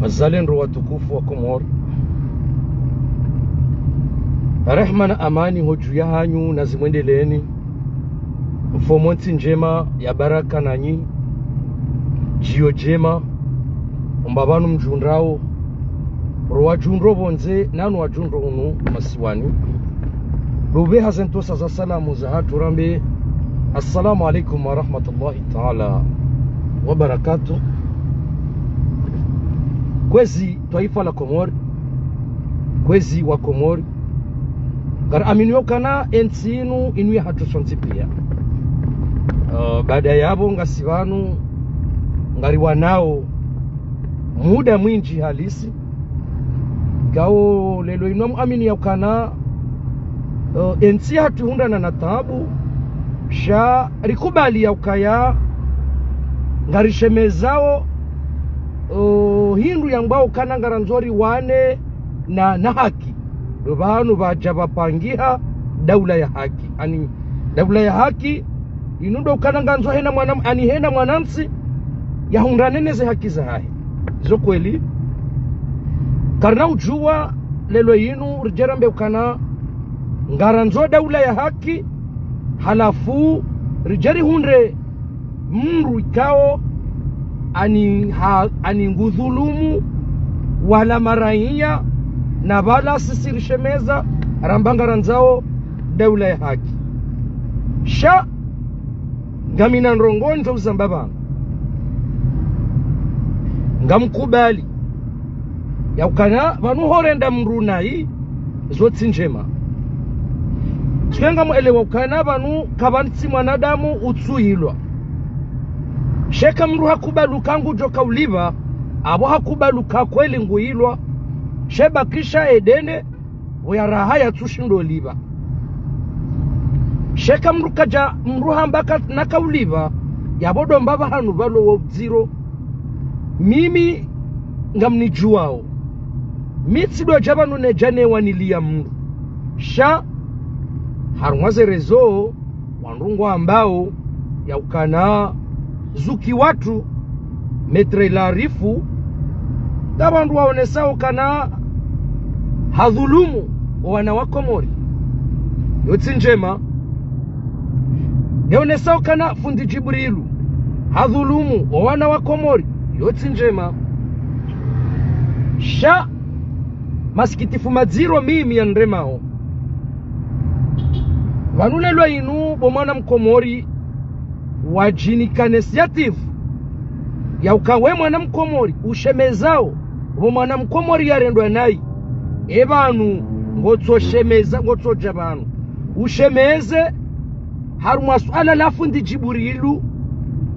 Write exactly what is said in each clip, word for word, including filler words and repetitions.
Wazalendo watukufu wa Komori, rehma na amani ho dju yahanyu nazimwendeleeni. Mfumontsi ndjema ya baraka nanyi, djiyo ndjema, omba pvanu mdjundrao, ro wadjundro pvondze, nanu wadjundro hunu masiwani. Lupve haze ntsontsa za salamu zahatru rambe, Assalamu alaikum wa rahmatullahi taala wa barakatuh. Kwezi twaifa la Komori, kwezi wa Komori, ngari aminio ukana entsi inu, inu yahatru sontsi pia. Uh, baada yapvo ngasi pvanu, ngari wanao muda mwindji halisi. Ngao leo inu amu aminio ukana, uh, entsi yahatru ihundrana na taabu, sha rikubali ya ukaya ngarishemezao, uh, hindru yambwao ukana ngarandzo riwane na, na haki. Ndo pvanu pvadja pvapangiha daula ya haki. Ani daula ya haki, inu ndo ukana ngandzo hena mwana, ani hena mwanantsi yahundrane ne ze haki zahahe. Zo kweli. Karina udjuwa leo inu ridje rambe ukana ngarandzo daula ya haki, halafu ridje rihundre mndru ikao ani ha-, ani ngudhulumu wala maraiya, na pvala sisi rishemeza ramba ngarandzao daula ya haki. Sha ngamina ndrongoo ndjo uzamba pvanu. Ngamkubali ya ukana pvanu horenda mndru nayi, zo tsi ndjema. Tsi ke ngamwelewa ukana pvanu kapvatsi mwanadamu utsuilwa. Sha eka mndru hakubali uka ngudjo kaulipva, apvo hakubali uka kweli nguilwa. Sha ibakisha edene, pvo ya raha yatsushindo lipva. Sha eka mndru kadja, mndru hamba ka-, na kaulipva, yapvo ndo amba pvahanu pvalo wo udziro. Mimi ngamnidjuwao. Mi tsidodja pvanu nedja newaniliya mndru. Sha harumwa ze réseaux, wandru ngwambao ya ukana Zuki watru, Maître Larifu, ka wandru waonesao ukana hadhulumu owana wa Komori, yo tsi ndjema. Ngeonesao ukana fundi Djibrilu hadhulumu owana wa Komori, yo tsi ndjema. Sha masikitifu madziro mimi yaniremao, pvanu leo inu bo mwana Mkomori wadjinika initiative ya uka we mwana Mkomori ushemezao bo mwana Mkomori yarendwa nayi. E pvanu ngotsoshemeza, ngotsodja pvanu ushemeze harumwa suala la fundi Djibrilu,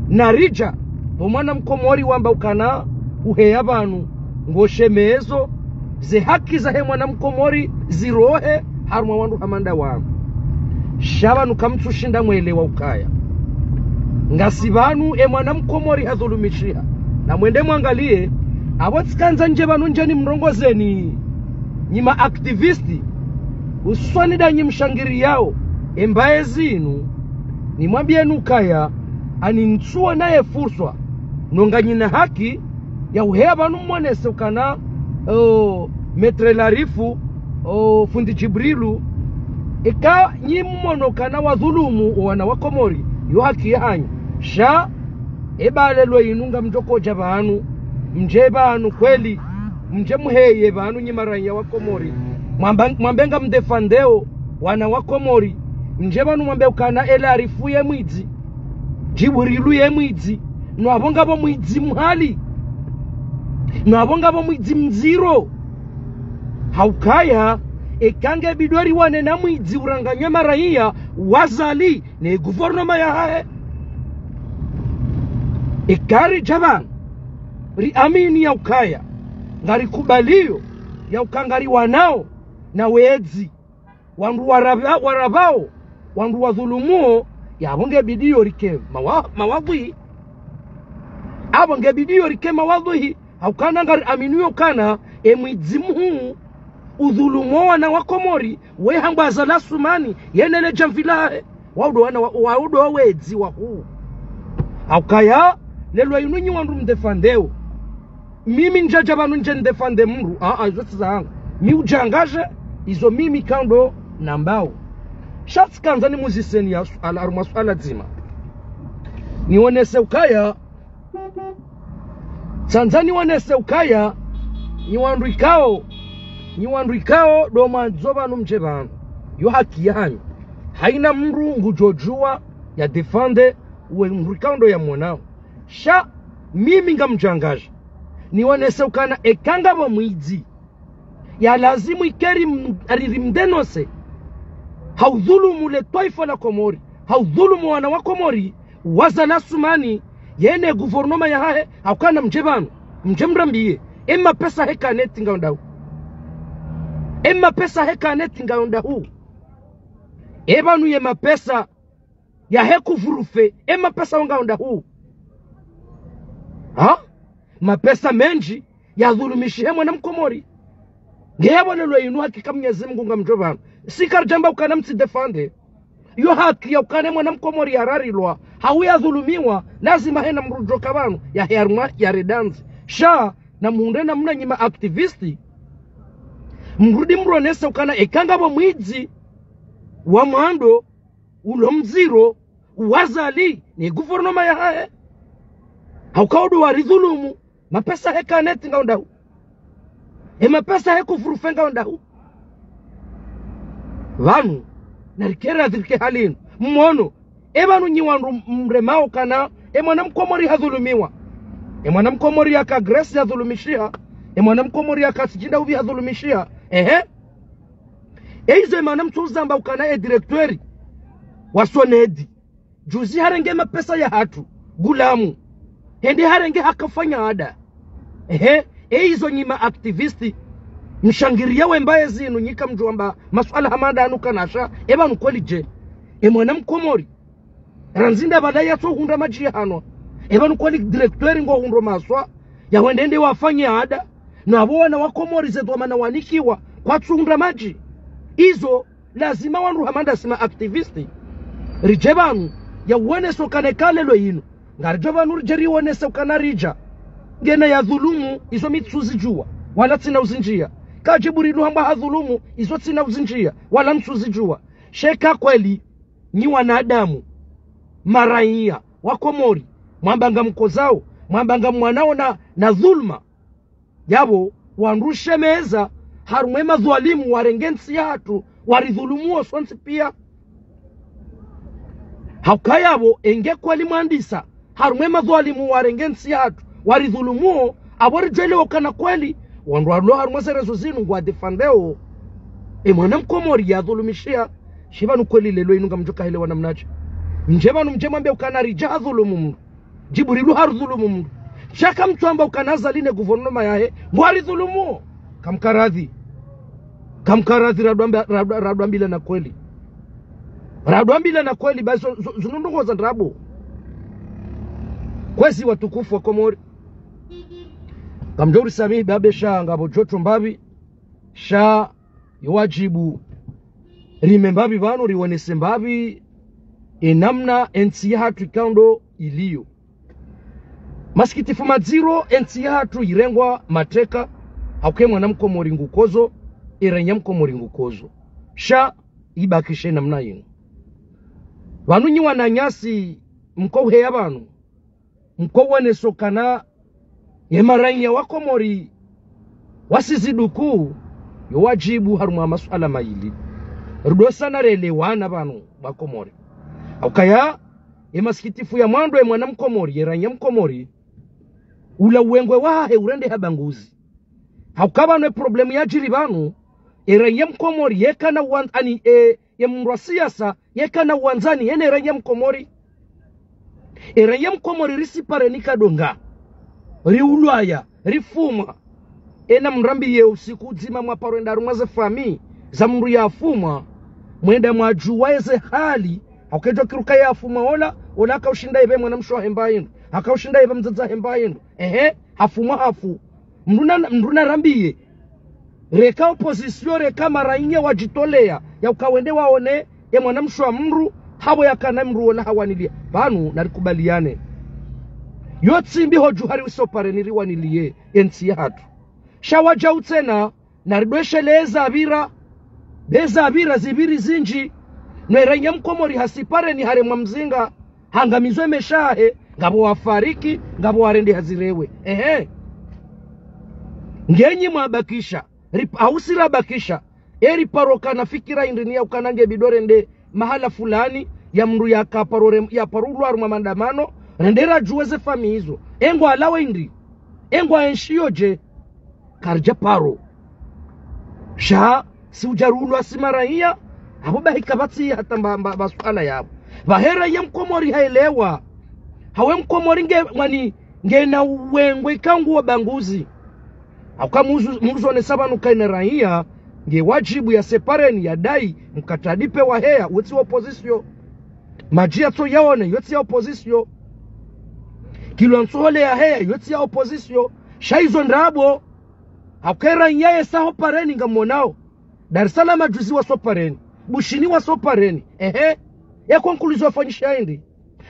naridja bo mwana Mkomori wamba ukana uheya pvanu ngoshemezo, ze haki zahe mwana Mkomori zirohe harumwa wandru hama nda wanu. Sha pvanu kamtsushinda mwelewa ukaya ngasi pvanu e mwana Mkomori hadhulumishiha. Na mwende mwangaliye, apvo tsikandza ndje pvanu ndje nimrongozeni nyi ma activiste, uswani nda nyi mshangiriyao e mbaye zinu, nimwambiyeni ukaya ani ntsuwo naye furswa, no nganyina haki ya uheya pvanu mmonese ukana, o, Maître Larifu, o, fundi Djibrilu, eka nyi mmono ukana wadhulumu owana wa Komori, yo haki yahanyu. Sha e pvale leo inu ngamdjokodja pvanu, mdje pvanu kweli, mdje muheye pvanu nyi maraiya wa Komori, mwamba, mwambe ngamdefandeo wana wa Komori, mdje pvanu mwambe ukana e Larifu ye mwidzi, Djibrilu ye mwidzi, no apvo ngapvo mwidzi mhali, no apvo ngapvo mwidzi mdziro. Haukaya eka nge bidi riwane na mwidzi uranganya maraiya wa Azali ne gouvernement yahahe. Eka ridja pvanu riamini ya ukaya ngarikubaliyo ya uka ngariwanao na wedzi, wandru warapva-, warapvao, wandru wadhulumuo, yapvo nge bidi yo rike mawa-, mawadhwihi. Apvo nge bidi yo rike mawadhwihi, haukana ngariaminiyo ukana e mwidzi mhuu udhulumu owana wa Komori, we hambwa Azali Assoumani, yene le djamvi lahe, wao ndo wana wa-, wao ndo wedzi wahuu. Haukaya leo inu nyi wandru mdefandeo Mimi ndjadja pvanu ndje ndefande mdru, a, a, izo tsi zahangu. Mi udjangadje, izo mimi kandjo nambao. Sha tsikandza nimuziseni ya suala, harumwa suala dzima. Nionese ukaya, tsandza nionese ukaya, nyi wandru ikao, nyi wandru ikao, ndo mwandzo pvanu mdje pvanu. Yo haki yahanyu. Haina mdru ngudjodjuwa ya defande, uwe mdru ikao ndo ya mwonao. Sha, mimi ngamdjangadje. Nionese ukana eka ngapvo mwidzi. Ya lazimu ikeri m-, ari rimdenose. Haudhulumu le twaifa la Komori. Haudhulumu wana wa Komori. Wazali Asumani. Yene gouvernement yahahe. Haukana mdje pvanu. Mdje mrambiye. Ema pesa he kaneti ngaondahu. Ema pesa he kaneti ngaondahu. E pvanu ye mapesa yahe kuvurufe, e mapesa ngaondahu. Ha? Mapesa mendji, yadhulumishihe mwana mkomori. Nge yapvolelwa inu hakika Mnyezi Mungu ngamdjo pvanu. Si karidjamba ukana mtsi defande. Yo haki ya ukana mwana mkomori yararilwa, hau yadhulumiwa, lazima hena mdru udjoka pvanu, yahe harumwa, yare dandzi. Sha, na muhundre namna nyi ma activiste. Mrudi mronese ukana eka ngapvo mwidzi, wa mwando, ulo mdziro, uwazali, ni gouvernement yahahe. Hauka udu waridhulumu, mapesa he kaneti ngaondahu. E mapesa he kuvurufe ngaondahu. Pvanu, narikere adhirike hali inu. Mwono, e pvanu nyi wandru mremao ukana, e mwana mkomori hadhulumiwa. E mwana mkomori yaka Grèce hadhulumishiha. E mwana mkomori yaka sijui ndahuvi hadhulumishiha. Ehe. E izo e mana mtsu uzamba ukana e directeur wa Sonedi. Juzi harenge mapesa yahatru, Gulamu. Hende harenge hakafanya ada. Ehe, e izo nyi ma activiste. Mshangiriya wemba ezinu nyi kamdjuamba masuala hama nda anu kana sha, e pvanu kweli dje. E mwana mkomori. Randzi nda pvala yatsohundra madji yahanwa. E pvanu kweli directeur ngohundro maswa, ya wende nde wafanye ada, na pvo wana wa Komori ze dhwamana wanikiwa, kwatsuhundra madji. Izo, lazima wandru hama nda si ma activiste. Ridje pvanu, ya uonese ukana eka leo inu. Ngaridjo pvanu ridje rionese ukana ridja. Ngena yadhulumu, izo mi tsuzidjuwa, wala tsina uzindjiya. Ka Djibrilu hamba hadhulumu, izo tsina uzindjiya, wala mi tsuzidjuwa. Sha eka kweli, nyi wanadamu, maraiya wa Komori, mwamba ngamkozao, mwamba ngamwanao na, na dhulma. Yapvo, wandru shemeza, harumwa e madhwalimu warenge ntsi yahatru, waridhulumu wo sontsi piya. Hauka yapvo, enge kweli mwandisa, harumwa e madhwalimu warenge ntsi yahatru, waridhulumu wo, apvo ridjelewa ukana kweli, wandru walo harumwa ze réseaux zinu ngwadefandeo. E mwana mkomori yadhulumishiha, shi pvanu kweli leo inu ngamdjoka helewa namnadje. Mdje pvanu mdje mwambe ukana ridja hadhulumu mdru. Djibrilu harudhulumu mdru. Sha kamtsuamba ukana Azali ne gouvernement yahe, ngwaridhulumu. Kamkaradhi. Kamkaradhi radwamba-, radwa-, radwambila na kweli. Radwambila na kweli, basi zo-, zo-, zinu ndrongoo za ndrabo. Kwezi watukufu wa Komori. Kamdjo urisamihi babe sha ngapvo djoto mbapvi. Sha, yo wadjibu. Rime mbapvi pvanu, rionese mbapvi. E namna e ntsi yahatru ikao ndo iliyo. Masikitifu madziro, e ntsi yahatru irengwa mateka, hauka e mwana mkomori ngukodzo, e raiya mkomori ngukodzo. Sha, ibakishe namna inu. Pvanu nyi wananyasi, mko uheya pvanu. Mko uonesa ukana, ye maraiya wa Komori, wasiziduku, yo wadjibu harumwa masuala mayili. Rudo sana relewana pvanu, wa Komori. Haukaya, ye masikitifu ya mwando ye mwana mkomori, ye raiya mkomori, ula uwengwe wahahe urende ha banguzi. Hauka pvanu e problème yadjiri pvanu, e raiya mkomori, yeka na wan-, ani, e, ye mdru wa siasa, yeka na wandzani, yene raiya mkomori. E raiya mkomori risipare nika donga. Riulwaya, rifumwa. Ena mrambiye usiku udzima mwaparo enda harumwa ze famiyi za mdru yafumwa. Mwenda mwadjuwa eze hali. Hauka edjo kiruka yafumwa ola, ola hakaushinda yepve mwanamshe wahe mba hindru. Hakaushinda yepve mdzadze wahe mba hindru. Ehe, hafumwa hafu. Mdru na, mdru narambiye. Reka opposition, reka maraiya wadjitoleya. Ya uka wende waone, e mwanamshe wa mdru, hapvo yakana mdru wona hawaniliya. Pvanu, narikubaliane. Yo tsi mbi ho dju hari uso pareni riwaniliye entsi yahatru. Sha wadjau tsena, naridwesheleze pvira, pveza pvira zipviri zindji, no eraiya mkomori hasi pareni haremwa mzinga, hangamizwe meshahe, ngapvo wafariki, ngapvo warende hazirewe. Ehe. Ngenyi mwabakisha, rip-, hau si rabakisha, eri paro kana fikira indri ni ya ukana nge bidi rende mahala fulani, ya mndru ya kaparo re-, ya paro ulwa harumwa maandamano, rende radjuwe ze famiyi izo. Engwa alawe indri? Engwa enshiyo dje? Karidja paro. Sha, si udja rulwa si maraiya, apvo bahi kapvatsi hata mba, mba, mba suala yapvo. Pvahe raiya mkomori haelewa. Hawe mkomori nge, wani, ngena uwengwe ikangu wa banguzi. Hauka muzu-, muzonesa pvanu kaina raiya, nge wadjibu ya separeni ya dai, mkatadipe wa heya, wotsi wa opposition. Madji yatso yaone, yotsi ya opposition. Kilo ntsohole ya heya, yotsi ya opposition. Sha izo ndrabo, hauka raiya yesa ho pareni ngamonao. Dar es Salaam juzi waso pareni. Bushini waso pareni. Ehe. Ya conclusion wafanyisha indri?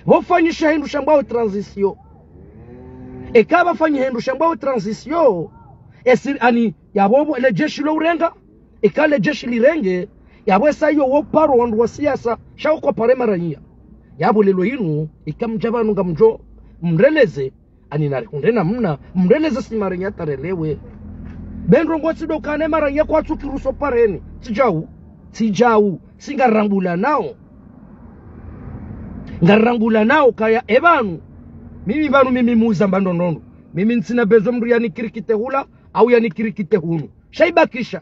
Wafanyisha hindru shambwawo transition. Eka pvafanya hindru shambwawo transition, esiri ani, yapvo pvo le jeshi lo urenga, eka le jeshi lirenge, yapvo esa iyo wo paro wandru wa siasa, sha uko pare maraiya. Yapvo lelo inu, ika mdja pvanu ngamdjo, mreleze, ani narihundre namna, mreleze si maraiya tarelewe. Be ndrongo tsi ndo kana maraiya kwatsu kiruso pareni, tsi djau, tsi djau, si ngarambula nao. Ngarambula nao kaya e pvanu. Mimi pvanu mimi muza mba ndrondrondro. Mimi ntsina bezo mndru yanikirikite hula, au yanikirikite hunu. Sha ibakisha.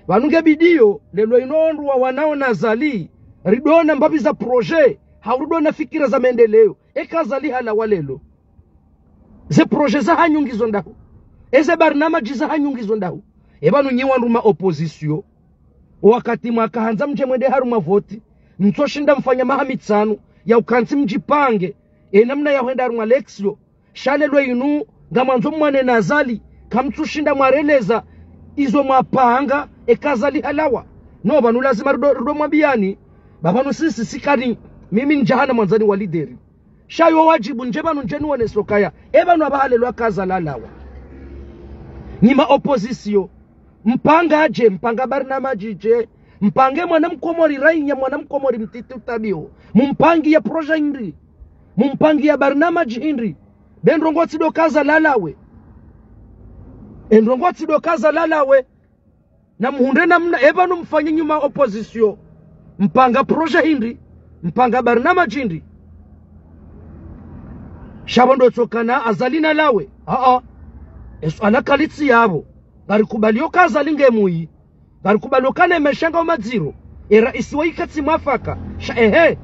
Pvanu nge bidi yo, lelo inu wandru wawanao na Azali, ridona mbapvi za projet, hau ridona fikira za maendeleo. Eka Azali halawa lelo. Ze projet zahanyu ngizo ndahu? Eze barnamaji zahanyu ngizo ndahu? E pvanu nyi wandru ma opposition. Wakati mwakahandza mdje mwende harumwa voti, mtsoshinda mfanya maha mitsanu, ya ukantsi mdjipange, e namna ya hwenda harumwa élection, sha lelo inu, ngamwandzo mwane na Azali, kamtsushinda mwareleza, izo mwapanga, eka Azali halawa. No, pvanu lazima rido, rido mwambiyani, ba pvanu sisi sikani, mimi ndjahana mwandzani wa lideri. Sha yo wadjibu ndje pvanu ndje nuone sokaya. E pvanu apvaha lelo aka Azali halawa. Nyi ma opposition. Mpanga dje, mpanga barnamaji dje. Mpange mwana mkomori raiya, mwana mkomori mtiti utabiho. Mumpangiya projet hindri? Mumpangiya barnamaji hindri? Be ndrongo tsi ndo ka Azali halawe. E ndrongo tsi ndo ka Azali halawe. Na muhundre namna, e pvanu mfanye nyi ma opposition. Mpanga projet hindri? Mpanga barnamaji hindri? Sha pvo ndo tsokana Azali nalawe. Aa. Esuala kalitsi yapvo. Ngarikubaliyo ka Azali nge mwi. Ngarikubaliyo kana e maesha ngayo madziro. E raisi wa ikatsi mwafaka. Sha ehe.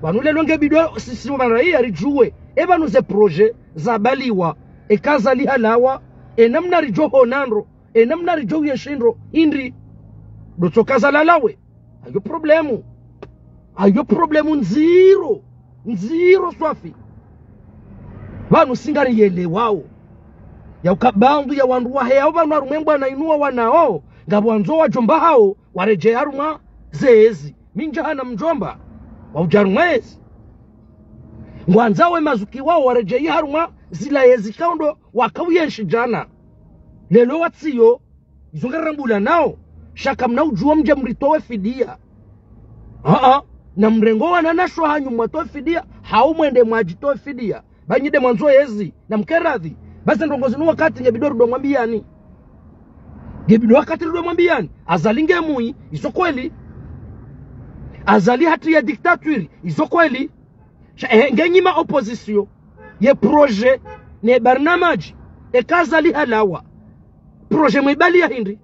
Pvanu lelo nge bidi sisi wa maraiya ridjuwe. E pvanu ze projet zabaliwa. Eka Azali halawa. E namna ridjo hona ndro. E namna ridjo uyenshi ndro, hindri? Ndo tsoka Azali halawe. Ayo problemu. Ayo problemu ndziro. Ndziro swafi. Pvanu si ngariyelewao. Ya uka bandru ya wandru waheyao pvanu harumwa e mbwana inu wawanao, ngapvo wandzo wadjomba hawo, waredjeyi harumwa zezi. Mi ndjahana mdjomba. Wa udja harumwa ezi. Ngwandzao e mazuki wawo waredjeyi harumwa zila yezi kaundo wakauyenshi djana. Lelo watsiyo, izo ngarirambula nao, sha kamna udjuwa mdje mritowe fidiya. Aa, na mrenge wananyasho hanyu mwatowe fidiya, hau mwende mwadjitowe fidiya. Ba nyi nde mwandzo yezi, na mkeradhi. Ba ze ndrongo zinu wakati nge bidi rido mwambiyani. Nge bidi wakati rido mwambiyani. Azali nge mwi, izo kweli. Azali hatriya dictature, izo kweli. Sha, eh, nge nyi ma opposition, ye projet, ne barnamaji, eka Azali halawa. Projet mwibaliya hindri?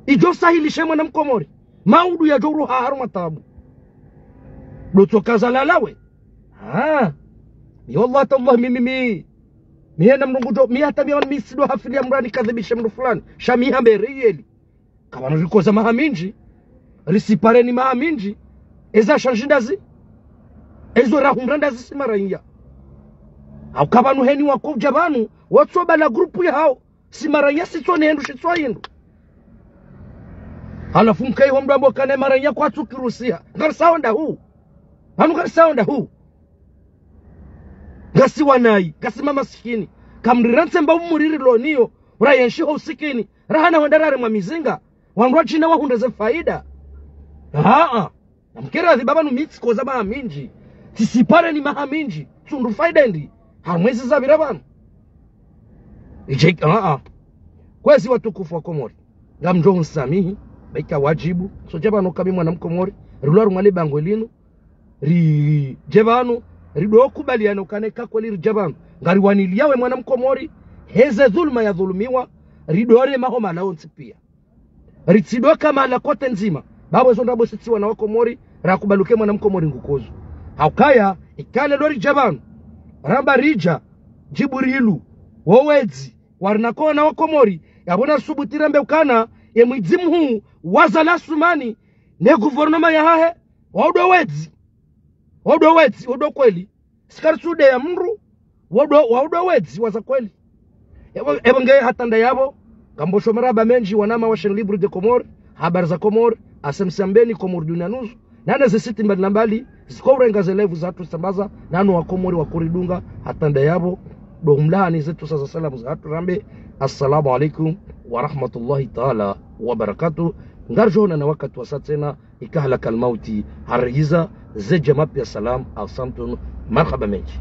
Idjo sahilisha e mwana mkomori. Maudu yadjo uroha harumwa tabu. Ndo tsoka Azali halawe. Ah. Mi wallah tallah mi, mi, mi. Mi hena mndru ngudjo, mi hata mi yawan mi sido hafili ya mndru anikadhibishe mndru fulani. Sha mi hambe reyeli. Ka pvanu rikoza maha mindji, risipareni maha mindji, eza shandji ndazi, ezo rahundra ndazi si maraiya. Hauka pvanu heni wakodja pvanu, watso bala grupu yahawo, si maraiya sitsone hindru shitswa hindru. Halafu mkayi wa mndru ambo kana e maraiya kwatsu kirusiha. Ngarisao ndahu. Pvanu ngarisao ndahu. Ngasi wanayi, ngasi mamasikini. Kamrirantse mba umuriri loniyo, ura yenshi ho usikini. Rahana hwenda rare mwa mizinga. Wandru wadjina wahundre ze faida. Aa. Namkere adhiba pvanu mi tsikoza maha mindji. Tsisipare ni maha mindji. Tsundru faida ndi. Hamwezi zapvira pvanu. Ije, aa. Kwezi watukufu wa Komori. Ngamdjo hunisamihi. Baika wadjibu. So dje pvanu kami mwana Mkomori. Rilo harumwa le bangwe linu. Ridje pvanu. Rido kubaliana ukana eka kweli ridje pvanu. Ngariwaniliya we mwana Mkomori. Heze dhuluma yadhulumiwa. Rido rema ho mahala ontsi piya. Ritsido ka mahala kote ndzima. Babo zo ndrabo si tsi wana wa Komori, rakubali uka mwana Mkomori ngukozo. Haukaya, ikale ndo ridja pvanu. Ramba ridja, djibu rilu, wo wedzi, warinako wana wa Komori, yapvo narisubuti rambe ukana, ye mwidzi mhuu, wa Azali Assoumani, ne gouvernement yahahe, waudo wedzi. Waudo wedzi, waudo kweli. Sikari sude ya mndru, waudo, waudo wedzi wa za kweli. Epvo, epvo nge hata ndayapvo, ngambo sho marahaba mendji wanama wa Chaîne Libre de Comores, Habari za Comores, A S M C Mbeni, Comores Dunia News, nane ze site mbali na mbali, ziko urenga ze live zahatru sambaza, nanu wa Komori wakoridunga, hata ndayapvo, ndo mlahani ze tusa za salamu zahatru rambe, assalamu alaikum wa rahmatullahi taala wa barakatuh, ngaridjo onana wakati wasa tsena, ika halaka almauti, harihiza, ze djama piya salam, ahsantum, marahaba mendji.